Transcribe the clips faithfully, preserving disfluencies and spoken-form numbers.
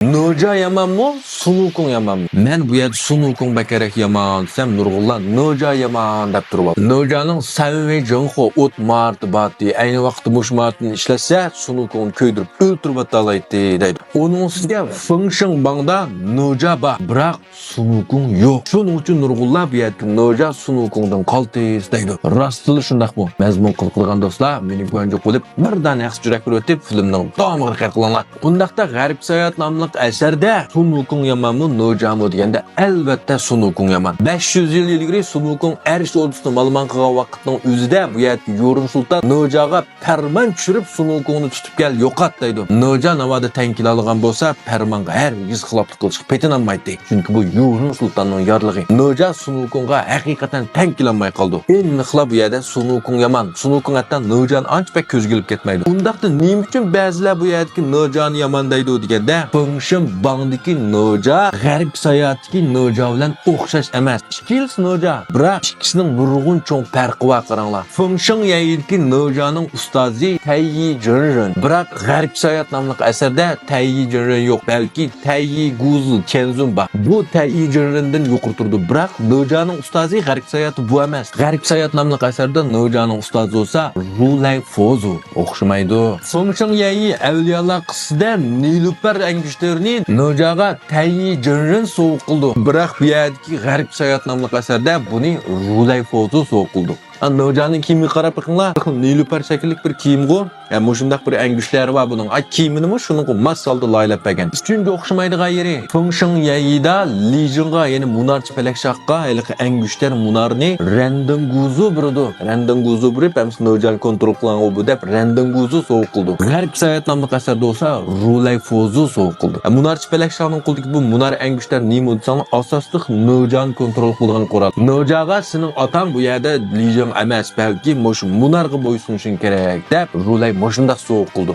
نېجا يامانمۇ، سۇن ۋۇكۇڭ يامانمۇ؟ مەن بۇ يەردە سۇن ۋۇكۇڭ بەكرەك يامان دېسەم، نۇرغۇنلار نېجا يامان دەپ تۇرۇۋالدى. نېجانىڭ سەنۋېي جىڭخۇ ئوت ماھارىتى بارتى، ئەينى ۋاقىتتا مۇشۇ ماھارىتىنى ئىشلەتسە، سۇن ۋۇكۇڭنى كۆيدۈرۈپ ئۆلتۈرۈۋېتەلەيتتى دەيدۇ. ئۇنىڭ ئۈستىگە فېڭ شېڭ باڭدا نېجا بار، بىراق سۇن ۋۇكۇڭ يوق. شۇنىڭ ئۈچۈن نۇرغۇنلار بۇ يەردىكى نېجا سۇن ۋۇكۇڭدىن قالتىس دەيدۇ. راستلا شۇنداقمۇ؟ مەزمۇن قىزىقىدىغان دوستلار، مېنى گۇەنجۇ قىلىپ، بىردان ھەقسىز يۈرەك بېرىۋېتىپ، فىلىمنىڭ داۋامىغا دىققەت قىلىڭلار. ئۇنداقتا غەربكە ساياھەت ناملىق ئەسەردە سۇن ۋۇكۇڭ يامانمۇ، نېجامۇ دېگەندە، ئەلۋەتتە، سۇن ۋۇكۇڭ يامان. بەش يۈز يىل ئىلگىرى سۇن ۋۇكۇڭ ئەرش ئوردىسىنى مالىمان قىلغان ۋاقىتنىڭ ئۆزىدە بۇ يەردىكى يۇرۇن سۇلتان نېجاغا پەرمان چۈشۈرۈپ، سۇن ۋۇكۇڭنى تۇتۇپ كەل، يوقات دەيدۇ. نېجا ناۋادا تەڭ كېلالىغان بولسا، پەرمانغا ھەرگىز خىلاپلىق قىلىشقا پېتىنالمايتتى. چۈنكى بۇ يۇرۇن سۇلتاننىڭ يارلىقى. نېجا سۇن ۋۇكۇڭغا ھەقىقەتەن تەڭ كېلەلمەي قالىدۇ. ئېنىقلا بۇ يەردە سۇن ۋۇكۇڭ يامان. سۇن ۋۇكۇڭ ھەتتا نېجانى ئانچە بەك كۆزگە ئىلىپ كەتمەيدۇ. ئۇنداقتا نېمە ئۈچۈن بەزىلەر بۇ يەردىكى نېجانى يامان دەيدۇ دېگەندە، فېڭ شېڭ باڭدىكى نېجا غەربكە ساياھەتتىكى نېجا بىلەن ئوخشاش ئەمەس. ئىككىلىسى نېجا، بىراق ئىككىسىنىڭ نۇرغۇن چوڭ پەرقى بار، قاراڭلار. فېڭ شېڭ يەيدىكى نېجانىڭ ئۇستازى تەييى جىنرېن، بىراق غەربكە ساياھەت ناملىق ئەسەردە تەييى جىنرېن يوق، بەلكى تەييى گۇزۇ چيەنزۇن بار. بۇ تەييى جىنرېندىن يۇقىرى تۇرىدۇ، بىراق نېجانىڭ ئۇستازى غەربكە ساياھەتى بۇ ئەمەس. غەربكە ساياھەت ناملىق ئەسەردە نېجانىڭ ئۇستازى بولسا رۇلەي فوزۇ. ئوخشىمايدۇ. فېڭ شېڭ يەيى ئەۋلىيالار قىسسىسىدە نېلۇپەر ئەنگۈشتەرنى نېجاغا تەييى جىنرېن سوۋغا قىلىدۇ. بىراق بۇ يەردىكى غەربكە ساياھەت ناملىق ئەسەردە بۇنى رۇلەي فوزۇ سوۋغا قىلىدۇ. ئا، نېجانىڭ كىيىمىگە قاراپ بېقىڭلار. نېلۇپەر شەكىللىك بىر كىيىمغۇ. ھە، مۇشۇنداق بىر ئەنگۈشتەرى بار بۇنىڭ. ئا، كىيىمىنىمۇ شۇنىڭغا ماس ھالدا لايىھەلەپ بەرگەن. ئۈچىنچى ئوخشىمايدىغان يېرى، فېڭ شېڭ يەيىدا لى جىڭغا، يەنى مۇنارچە پەلەك شاھقا ھېلىقى ئەنگۈشتەر مۇنارنى رەندىن گۇزۇ بېرىدۇ. رەندىن گۇزۇ بېرىپ، ئەمىسە نېجانى كونترول قىلغان بۇ دەپ رەندىن گۇزۇ سوۋغا قىلىدۇ. غەربكە ساياھەت ناملىق ئەسەردە بولسا رۇلەي فوزۇ سوۋغا قىلىدۇ. ھە، مۇنارچە پەلەك شاھنىڭ قولىدىكى بۇ مۇنار ئەنگۈشتەر نېمە دېسەڭلار، ئاساسلىق نېجانى كونترول قىلىدىغان قورال. نېجاغا سېنىڭ ئاتاڭ بۇ يەردە لى جىڭ ئەمەس، بەلكى مۇشۇ مۇنارغا بويسۇنۇشۇڭ كېرەك، دەپ رۇلەي مۇشۇنداق سوۋغا قىلىدۇ.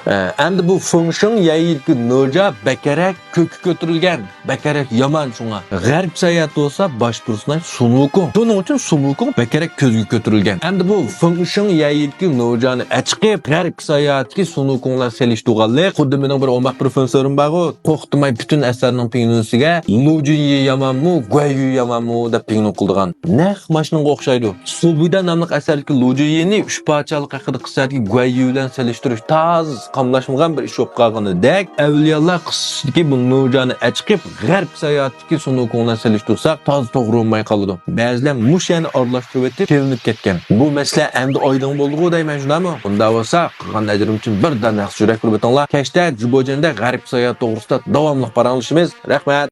ئە، ئەمدى بۇ فېڭ شېڭ يەيدىكى نېجا بەكرەك كۆككە كۆتۈرۈلگەن، بەكرەك يامان شۇڭا. غەربكە ساياھەت بولسا باش پېرسوناژ سۇن ۋۇكۇڭ. شۇنىڭ ئۈچۈن سۇن ۋۇكۇڭ بەكرەك كۆزگە كۆتۈرۈلگەن. ئەمدى بۇ فېڭ شېڭ يەيدىكى نېجانى ئەچىقىپ، غەربكە ساياھەتتىكى سۇن ۋۇكۇڭ بىلەن سېلىشتۇرغانلىق خۇددى مېنىڭ بىر ئوماق پروفېسسورۇم بارغۇ، توختىماي پۈتۈن ئەسەرنىڭ پىڭنۇسىگە لۇ جۈنيى يامانمۇ، گۇەييۈ يامانمۇ دەپ پىڭنۇ قىلىدىغان. نەق ماشۇنىڭغا ئوخشايدۇ. سۇبۇدا ناملىق ئەسەردىكى لۇ جۈنيىنى ئۈچ پادىشاھلىق ھەققىدە قىسسەدىكى گۇەييۈ بىلەن سېلىشتۇرۇش تازا قاملاشمىغان بىر ئىش بولۇپ قالغىنىدەك، ئەۋلىيالار قىسسىسىدىكى بۇ نېجانى ئەچىقىپ، غەربكە ساياھەتتىكى سۇن ۋۇكۇڭ بىلەن سېلىشتۇرساق، تازا توغرا بولماي قالىدۇ. بەزىلەر مۇشۇ يەرنى ئارىلاشتۇرۇۋېتىپ، كېلىنىپ كەتكەن. بۇ مەسىلە ئەمدى ئايدىڭ بولدىغۇ دەيمەن، شۇنداقمۇ؟ ئۇنداق بولسا، قىلغان ئەجرىم ئۈچۈن بىردان ھەقسىز يۈرەك بېرىۋېتىڭلار. كەچتە جۇبوجيەندە غەربكە ساياھەت توغرىسىدا داۋاملىق پاراڭلىشىمىز. رەھمەت.